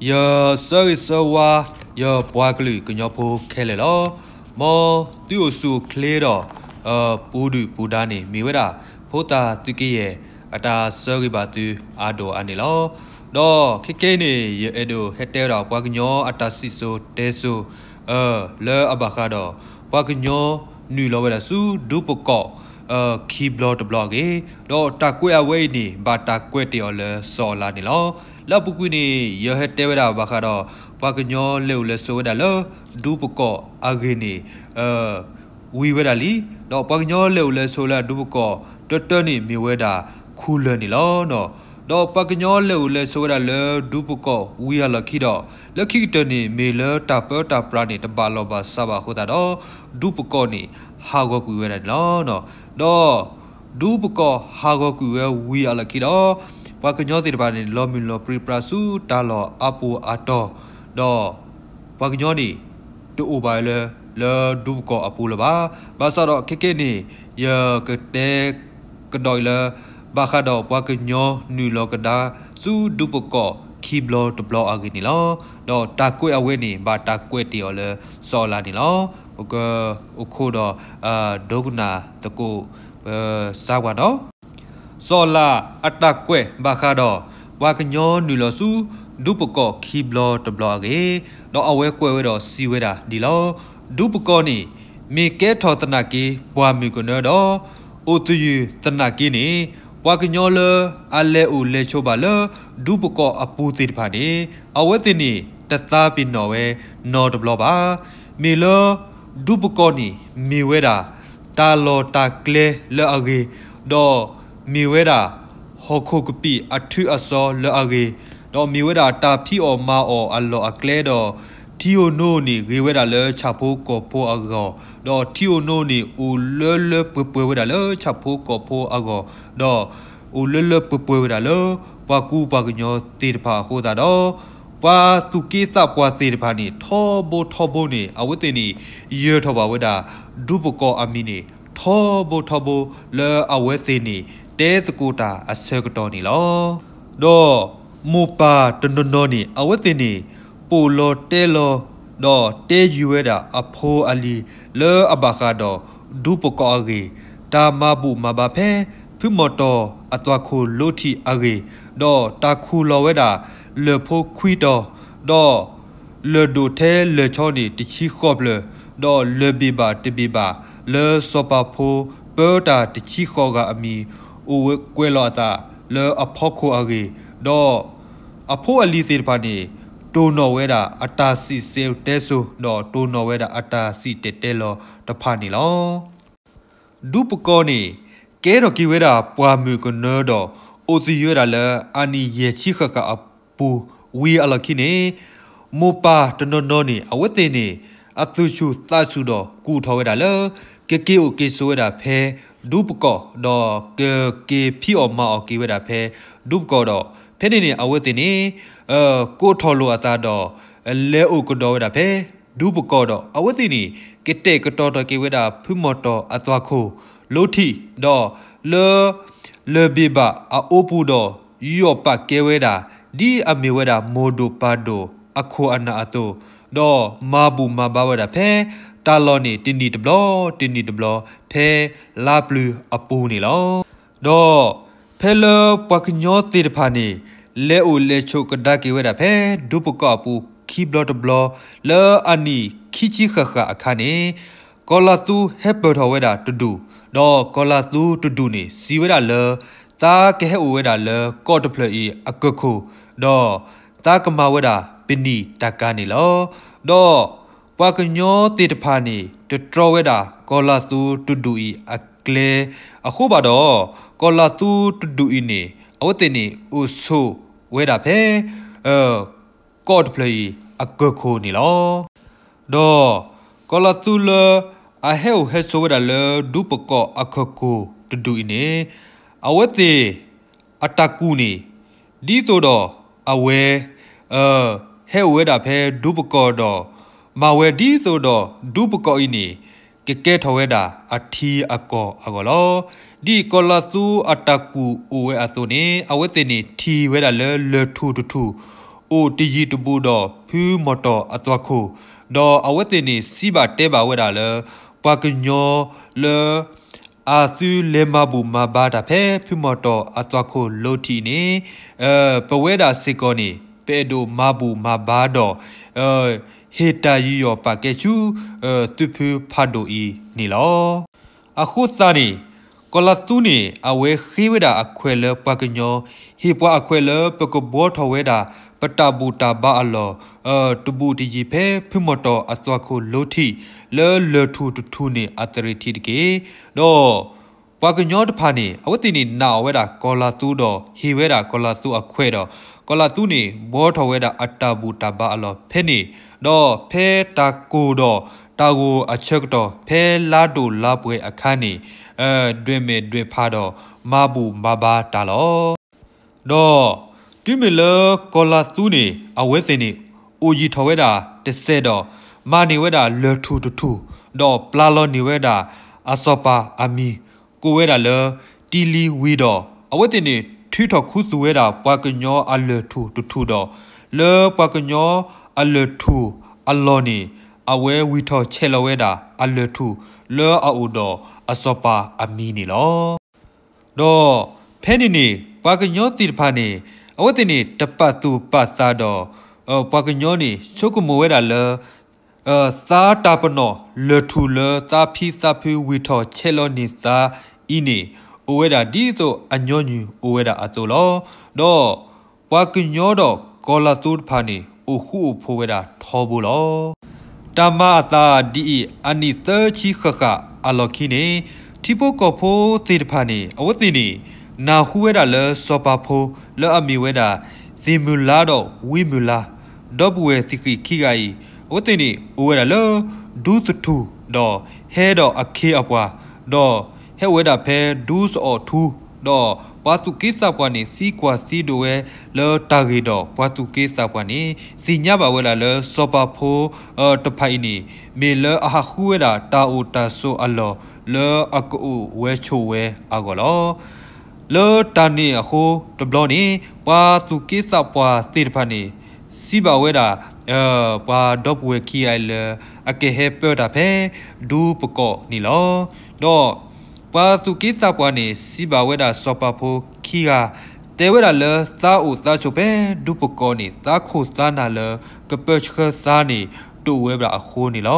ယဆၢဂ့ၤဆၢဝါ ယပှၤကလုာ်ကညီဖိခဲလၢာ်လီၤ. မ်သုအိၣ်ဆူၣ်အိၣ်ချ့ဒီး ပူၤဒုၣ်ပူၤဒါန့ၣ် မ့ၢ်ဝဲဒၣ် ဖိသၣ်သုးကယဲၢ် အတၢ်ဆၢဂ့ၤဘၣ်သုအါဒိၣ်အါန့ၣ်လီၤ. ဒီးခဲကနံၣ်အံၤန့ၣ် ယအဲၣ်ဒိးဟဲတဲဝဲဒၣ် ပှၤကညီအတၢ်စံၣ်စိၤတဲစိၤ လၢအဘၣ်ဃးဒီး ပှၤကညီနုာ်လီၤဝဲဒၣ်ဆူဒူပကီၢ် ခံဘျီတဘျီအဂ့ၢ်, ဒီးတၢ်ကွဲးအဝဲအံၤန့ၣ် ဘၣ်တၢ်ကွဲးတ့ၢ်အီၤလၢစီၤအၤလးန့ၣ်လီၤ. လၢအပူၤကွံာ်န့ၣ် ယဟဲတဲဝဲဒၣ်ဘၣ်ဃးဒီး ပှၤကညီလဲၤအိၣ်လဲၤဆိးဝဲဒၣ်လၢ ဒူပကီၢ်အဂ့ၢ်န့ၣ် ဝံၤဝဲဒၣ်လံ. ဒီးပှၤကညီလဲၤအိၣ်လဲၤဆိးလၢဒူပကီၢ် တၢတၢန့ၣ်မ့ၢ်ဝဲဒၣ် ခူလၢၢ်န့ၣ်လီၤ. ဒီးပှၤကညီလဲၤအိၣ်လဲၤဆိးဝဲဒၣ်လၢဒူပကီၢ်ဝံၤအလီၢ်ခံဒီး လၢခံကတၢၢ်န့ၣ် မ့ၢ်လၢတၢ်ပၢတၢ်ပြးန့ၣ် တဘၣ်လိာ်ဘၣ်စးဘၣ်အဃိသတးဒီး ဒူပကီၢ်န့ၣ် ဟးဂီၤကွံာ်ဝဲဒၣ်န့ၣ်လီၤ. ဒီး ဒူပကီၢ်ဟးဂီၤကွံာ်ဝဲဝံၤအလီၢ်ခံဒီး ပှၤကညီသ့ၣ်တဖၣ်န့ၣ် လီၤမုၢ်လီၤပြံပြါဆူတၢ်လီၢ်အါပူၤအါတီၤ, ဒီး ပှၤကညီန့ၣ် တအိၣ်ဘၣ်လၢ လၢဒူပကီၢ်အပူၤလၢၤဘၣ်. ဘၣ်ဆၣ်ဒီးခဲကနံၣ်အံၤန့ၣ် ယကတဲကဒီးအံၤလၢ ဘၣ်ဃးဒီးပှၤကညီနုာ်လီၤကဒါ ဆူဒူပကီၢ်ခံဘျီတဘျီအဂ့ၢ်န့ၣ်လီၤ. ဒီးတၢ်ကွဲးအဝဲန့ၣ် ဘၣ်တၢ်ကွဲးတ့ၢ်အီၤလၢစီၤအၤလးန့ၣ်လီၤ. ပကအိၣ်ခိးဒီး ဒိကနၣ်သကိး ပစၢကွၢ်နီၤ. စီၤအၤလးအတၢ်ကွဲးဘၣ်ဃးဒီး ပှၤကညီနုာ်လီၤဆူ ဒူပကီၢ်ခံဘျီတဘျီအဂ့ၢ်, ဒီးအဝဲကွဲးဝဲဒီးစံးဝဲဒၣ်ဒ်လီၤ. ဒူပကီၢ်န့ၣ် မ့ၢ်ကဲထီၣ်သနာ်က့ ပှၢ်မုၢ်ကနၢဒီး အိၣ်သယုၢ်သနာ်က့န့ၣ် ပှၤကညီလၢအလဲၤအိၣ်လဲၤဆိးဘၣ်လၢ ဒူပကီၢ်အပူၤသ့ၣ်တဖၣ်န့ၣ် အဝဲသ့ၣ်န့ၣ် တသးပ့ၤနီၣ်ဝဲနီတဘျီဘၣ်. မ့ၢ်လၢ ဒူပကီၢ်န့ၣ် မ့ၢ်ဝဲဒၣ် တၢ်လီၢ်တၢ်ကျဲလၢအဂ့ၤ, ဒီးမ့ၢ်ဝဲဒၣ် ဟီၣ်ခိၣ်ကပံာ်အထုးအစီလၢအဂ့ၤ, ဒီးမ့ၢ်ဝဲဒၣ်တၢ်ဖံးအီၣ်မၤအီၣ်အလီၢ်အကျဲဒီး ထံဧိၤနိန့ၣ် ဂ့ၤဝဲဒၣ်လၢဆၣ်ဖိကီၢ်ဖိအဂီၢ်, ဒီးထံဧိၤနိန့ၣ် အိၣ်လၢလၢပှဲၤပှဲၤဝဲဒၣ်လၢဆၣ်ဖိကီၢ်ဖိအဂီၢ်, ဒီး အိၣ်လၢလၢပှဲၤပှဲၤဝဲဒၣ်လၢ ပှၤကူပှၤကညီသ့ၣ်တဖၣ်အဃိသတးဒီး ပှၤသူၣ်က့သးပှၢ်သ့ၣ်တဖၣ်န့ၣ် ထီဘိထီဘိန့ၣ် အဝဲသ့ၣ်န့ၣ် ယၢၤထီၣ်ဘၣ်ဝဲဒၣ် ဒူပကီၢ်အမံၤန့ၣ် ထီဘိထီဘိလၢအဝဲသ့ၣ်န့ၣ် တဲသကိးတၢ်အဆၢကတီၢ်န့ၣ်လီၤ. ဒီးမိၢ်ပၢ်တနီၤနီၤန့ၣ် အဝဲသ့ၣ်န့ၣ် ပိာ်လီၤတဲလီၤ ဒီးတဲယုာ်ဝဲဒၣ်အဖိအလံၤ လၢအဘၣ်ဃးဒီး ဒူပကီၢ်အဂ့ၢ်, တၢ်မၤဘူၣ်မၤဘါဖဲ ဖုမီၢ်တီၢ်အသွၣ်ခိၣ်လိထံးအဂ့ၢ်, ဒီးတၢ်ခူၣ်လီၤဝဲဒၣ် လၢၢ်ဖိခွံတီၤ, ဒီး လၢၢ်ဒိၣ်ထဲလၢၢ်ဆီန့ၣ် တဆံဃိးဖျၢၣ်, ဒီးလၢၢ်ဘ့ၣ်ဘၣ်တဘ့ၣ်ဘၣ် လၢစီၤပၤဖိပၢတၢ်တဆံဃိးဂၤအမံၤ အိၣ်ဝဲကွဲးလီၤအသးလၢအဖီခိၣ်အဂ့ၢ်, ဒီး အဖိအလံၤသ့ၣ်တဖၣ်န့ၣ် တိၢ်နီၣ်ဝဲဒၣ်အတၢ်စံၣ်စိၤတဲစိၤ ဒီးတိၢ်နီၣ်ဝဲဒၣ်အတၢ်စံၣ်တဲၤတဲလီၤတဖၣ်န့ၣ်လီၤ. ဒူပကီၢ်န့ၣ် ကဲထီၣ်က့ၤဝဲဒၣ်ပှၢ်မုၢ်ကနၢဒီး အိၣ်သယုၢ်ဝဲဒၣ်လၢအနံၣ်ယဲၢ်ဆံဃၣ်ဃၣ်အပူၤဝံၤအလီၢ်ခံန့ၣ် မိၢ်ပၢ်တနီၤနီၤန့ၣ် အဝဲသ့ၣ်န့ၣ် အသူၣ်ဆူၣ်သးဆူၣ်ဒီးကူၣ်ထီၣ်ဝဲဒၣ်လၢ ကက့ၤအိၣ်က့ၤဆိးဝဲဒၣ်ဖဲ ဒူပကီၢ် ဒီးကက့ၤဖံးအီၣ်မၤအီၣ်က့ၤဝဲဒၣ်ဖဲ ဒူပကီၢ်ဒီး ဖဲန့ၣ်န့ၣ် အဝဲသ့ၣ်န့ၣ် ကိးထီၣ်လိာ်အသးဒီး လဲၤအိၣ်ကဒီးဝဲဒၣ်ဖဲ ဒူပကီၢ်ဒီး အဝဲသ့ၣ်န့ၣ် ကတဲာ်ကတီၤထီၣ်က့ၤဝဲဒၣ် ဖုမီၢ်တီၢ်အသွၣ်ခိၣ်လိထံး ဒီး လၢ လၢၢ်ဘ့ၣ်ဘၣ်အအိပူၤဒီး ယူးယီၣ်ပာ်ကဲဝဲဒၣ် ဒ်အမ့ၢ်ဝဲဒၣ်မိၢ်ဒိၣ်ပၢ်ဒိၣ်အခိၣ်အနၢ်အသိး, ဒီးမၤဘူၣ်မၤဘါဝဲဒၣ်ဖဲ တၢ်လီၢ်န့ၣ် တနံၣ်တဘျီ တနံၣ်တဘျီ ဖဲလါပျုၤအပူၤန့ၣ်လီၤ. ဒီးဖဲလၢပှၤကညီသ့ၣ်တဖၣ်န့ၣ် လဲၤအိၣ်လဲၤဆိးကဒါက့ၤဝဲဒၣ်ဖဲ ဒူပကီၢ်အပူၤခံဘျီတဘျီ လၢအနံၣ်ခံဆံဃၣ်ဃၣ်အခါန့ၣ် ကီၤလၤသူဟဲပၢၢ်ထီၣ်ဝဲဒၣ်တဒူၣ်, ဒီးကီၤလၤသူတဒူၣ်န့ၣ် စံးဝဲဒၣ်လၢ သးကဟဲအိၣ်ဝဲဒၣ်လၢကီၢ်တဖျၢၣ်အံၤအကၢၢ်ခိၣ်, ဒီးသးကမၤဝဲဒၣ်ပနံာ်တၢ်ကၤန့ၣ်လီၤ. ဒီးပှၤကညီသ့ၣ်တဖၣ်န့ၣ် တတြီဝဲဒၣ်ကီၤလၤသူတဒူၣ်အံၤအကျဲအဃိဘၣ်ဒီး ကီၤလၤသူတဒူၣ်အံၤန့ၣ် အဝဲသ့ၣ်န့ၣ်အိၣ်ဆိးဝဲဒၣ်ဖဲ ကီၢ်တဖျၢၣ်အံၤအကၢၢ်ခိၣ်န့ၣ်လီၤ. ဒီးကီၤလၤသူလၢအဟဲအိၣ်ဟဲဆိးဝဲဒၣ်လၢဒူပကီၢ်အကၢၢ်ခိၣ်တဒူၣ်အံၤန့ၣ် အဝဲသ့ၣ်အတၢ်ကူၣ်န့ၣ် ဒ်သိးဒီးအဝဲ ဟဲအိၣ်ဝဲဒၣ်ဖဲဒူပကီၢ်ဒီး မၤဝဲဒ်သိးဒီးဒူပကီၢ်အံၤန့ၣ် ကကဲထီၣ်ဝဲဒၣ်အထံအကီၢ်အဂီၢ်လီၤ. ဒ်ကီၤလၤသူအတၢ်ကူၣ်အိၣ်ဝဲအသိးန့ၣ် အဝဲသ့ၣ်န့ၣ်ထံၣ်ဝဲဒၣ်လၢလၢၢ်ထူၣ်တထူၣ် အိၣ်တယံၤတဘူးဒီးဖုမီၢ်တီၢ်အသွၣ်ခိၣ်, ဒီးအဝဲသ့ၣ်န့ၣ်စံးဘၣ်တဲဘၣ်ဝဲဒၣ်လၢ ပှၤကညီလၢ အသုလဲၤမၤဘူၣ်မၤဘါတၢ်ဖဲဖုမီၢ်တီၢ်အသွၣ်ခိၣ်လိထံးအံၤန့ၣ် ပဝဲဒၣ်စ့ၢ်ကီးန့ၣ် ပအဲၣ်ဒိးမၤဘူၣ်မၤဘါဒီး ဟ့ၣ်တၢ်ယူးယီၣ်ပာ်ကဲဆူ သုးဖုဖးဒိၣ်အံၤန့ၣ်လီၤ. အဃိသတးန့ၣ် ကီၤလၤသူန့ၣ် အဝဲဃ့ဝဲဒၣ်အခွဲးလၢပှၤကညီ ဟ့ၣ်ပှၤအခွဲးလၢပကဘှီထီၣ်ဝဲဒၣ် ပတၢ်ဘူၣ်တၢ်ဘါအလီၢ် တဘူးတယံၤဖဲဖုမီၢ်တီၢ်အသွၣ်ခိၣ်လိထံး လၢလၢၢ်ထူၣ်တထူၣ်န့ၣ်အသရ့ၤထံးတက့ၢ်. ဒီး ပှၤကညီတဖၣ်န့ၣ် အဝဲသ့ၣ်န့ၣ်နာ်အီၤဝဲဒၣ်ကီၤလၤသူဒီး ဟ့ၣ်ဝဲဒၣ်ကီၤလၤသူအခွဲးဒီး ကီၤလၤသူန့ၣ် ဘှီထီၣ်ဝဲဒၣ်အတၢ်ဘူၣ်တၢ်ဘါအလီၢ်ဖဲန့ၣ်, ဒီးဖဲတၢ်ကိၢ်ဒီးတၢ်ဂီၤအဆၢကတီၢ် ဖဲလါဒိၣ်လါပှဲၤအခါန့ၣ် ဒွဲၣ်မဲာ်ဒွဲၣ်ဖးဒီးမၤဘူၣ်မၤဘါတၢ်လီၤ. ဒီးတုၤမ့ၢ်လၢကီၤလၤသူန့ၣ် အဝဲသ့ၣ်န့ၣ် အိၣ်ယံၤထီၣ်ဝဲဒၣ်တစဲးဒီး မၤန့ၢ်ဝဲဒၣ်လၢၢ်ထူၣ်တထူၣ် ဒီးပျၢ်လီၤန့ၢ်ဝဲဒၣ် အစီၤပၤအမံၤ ကိးဝဲဒၣ်လၢ တံလံဝံၤဒီး အဝဲသ့ၣ်န့ၣ် ထုးထီၣ်ခူသူၣ်ဝဲဒၣ်ပှၤကညီအလၢၢ်ထူၣ်တထူၣ်ဒီး လၢပှၤကညီအလၢၢ်ထူၣ်အလီၢ်န့ၣ် အဝဲဝံၢ်ထီၣ်ဆဲးလီၤဝဲဒၣ်အလၢၢ်ထူၣ် လၢအအိၣ်ဒီးအစီၤပၤအမံၤန့ၣ်လီၤ. ဒီးဖဲန့ၣ်န့ၣ် ပှၤကညီသ့ၣ်တဖၣ်န့ၣ် အဝဲသ့ၣ်န့ၣ် တပာ်သူၣ်ပာ်သးဒီး ပှၤကညီန့ၣ် ဆိကမိၣ်ဝဲဒၣ်လၢ သါတၢ်ပနီၣ်လၢၢ်ထူၣ်လၢသးဖံသးဖုဝံၢ်ထီၣ်ဆဲးလီၤန့ၢ်သးအံၤန့ၣ် အိၣ်ဝဲဒၣ်ဒ်သိးအညီနုၢ်အိၣ်ဝဲဒၣ်အသိးလီၤ. ဒီးပှၤကညီဒီးကီၤလၤသူတဖၣ်န့ၣ် အိၣ်ဃူအိၣ်ဖိးဝဲဒၣ်ထီဘိလီၤ. တၢ်မၤအသးဒ်အံၤ အနံၣ်သၢဆံဃၣ်ဃၣ်အလီၢ်ခံန့ၣ် ထံဖိကီၢ်ဖိသ့ၣ်တဖၣ်န့ၣ် အဝဲသ့ၣ်န့ၣ် နၢ်ဟူဝဲဒၣ်လၢစီၤပၤဖိလၢအမ့ၢ်ဝဲဒၣ် သ့ၣ်မုၢ်လါဒီးဝံမုၢ်လါ ဒီပုၢ်ဝဲၢ်သ့ၣ်ဃံၣ်ခံဂၤအံၤ အဝဲသ့ၣ်န့ၣ် အိၣ်ဝဲဒၣ်လၢ ဒူသထူၣ် ဒီးဟဲဒီးအခ့အပှၤ ဒီးဟဲအိၣ်ဝဲဒၣ်ဖဲဒူသအီၣ်ထူ ဒီးပှၤသူၣ်က့သးပှၢ်န့ၣ် သံကွၢ်သံဒိးဝဲလၢတၢ်ဂ့ၢ်ဒီး ပှၤသူၣ်က့သးပှၢ်န့ၣ် သ့ၣ်ညါဘၣ်ဝဲဒၣ်လၢစီၤပၤဖိတဖၣ်အံၤန့ၣ် မ့ၢ်လၢအဟးဃုဝဲဒၣ်တၢ်အိၣ်တၢ်ဆိးအလီၢ် လၢအကအိၣ်ဝဲဆိးဝဲအဂီၢ်လီၤ. လၢတၢ်န့ၣ်အဃိတဘျီန့ၣ် ပှၤသူၣ်က့သးပှၢ်သ့ၣ်တဖၣ်န့ၣ် စံးဘၣ်ဝဲဒၣ် ပှၤဒီပုၢ်ဝဲၢ်ခံဂၤအံၤလၢ အကဟဲပၢတၢ်ဖဲဒူပကီၢ်န့ၣ်လီၤ. ဒီးပှၤသူၣ်က့သးပှၢ်န့ၣ် စံးဘၣ်ဝဲဒၣ်စီၤပၤဖိခံဂၤ တဲဝဲဒၣ်လၢသးအိၣ်သးဆိးဖဲဒူပကီၢ်န့ၣ် သးခိၣ်သးနၢ်လၢကပၢဆှၢသးန့ၣ် တအိၣ်ဝဲဒၣ်အဃိန့ၣ်လီၤ.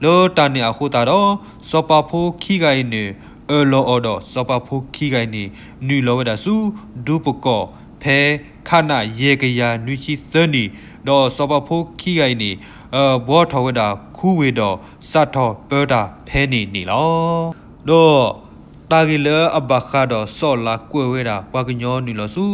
လၢတၢ်န့ၣ်အဃိသတးဒီး စီၤပၤဖိခံဂၤအံၤန့ၣ် အၢၣ်လီၤအီၤဒီး စီၤပၤဖိခံဂၤအံၤန့ၣ် နုာ်လီၤဝဲဒၣ်ဆူဒူပကီၢ် ဖဲခးနၣ်ယဲၢ်ကယၤနွံဆံသၢနံၣ်, ဒီးစီၤပၤဖိခံဂၤအံၤန့ၣ် ဘှီထီၣ်ဝဲဒၣ်ခူဝ့ၢ်ဒီးစးထီၣ်ပၢတၢ်ဖဲန့ၣ်န့ၣ်လီၤ. ဒီးတၢ်ဂ့ၢ်လၢအဘၣ်ဃးဒီးစီၤအၤလးကွဲးဝဲဒၣ် ပှၤကညီနုာ်လီၤဆူ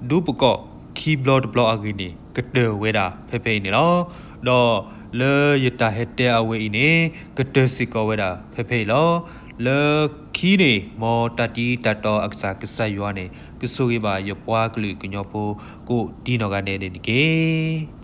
ဒူပကီၢ်ခံဘျီတဘျီအဂ့ၢ်န့ၣ် ကတၢၢ်ဝဲဒၣ်ဖဲဖဲအံၤန့ၣ်လီၤ. ဒီးလၢယတၢ်ဟဲတဲအဝဲအံၤန့ၣ် ကတၢၢ်စ့ၢ်ကီးဝဲဒၣ်ဖဲဖဲအံၤလီၤ. လၢခံန့ၣ် မ်တၢ်တံတၢ်တီအကစၢ်ကစၢ်ယွၤန့ၣ် ကဆိၣ်ဂ့ၤဘၣ်ယပှၤကလုာ်ကညီဖိကိးဒ်နီၢ်ဂၤဒဲးန့ၣ်တက့ၢ်.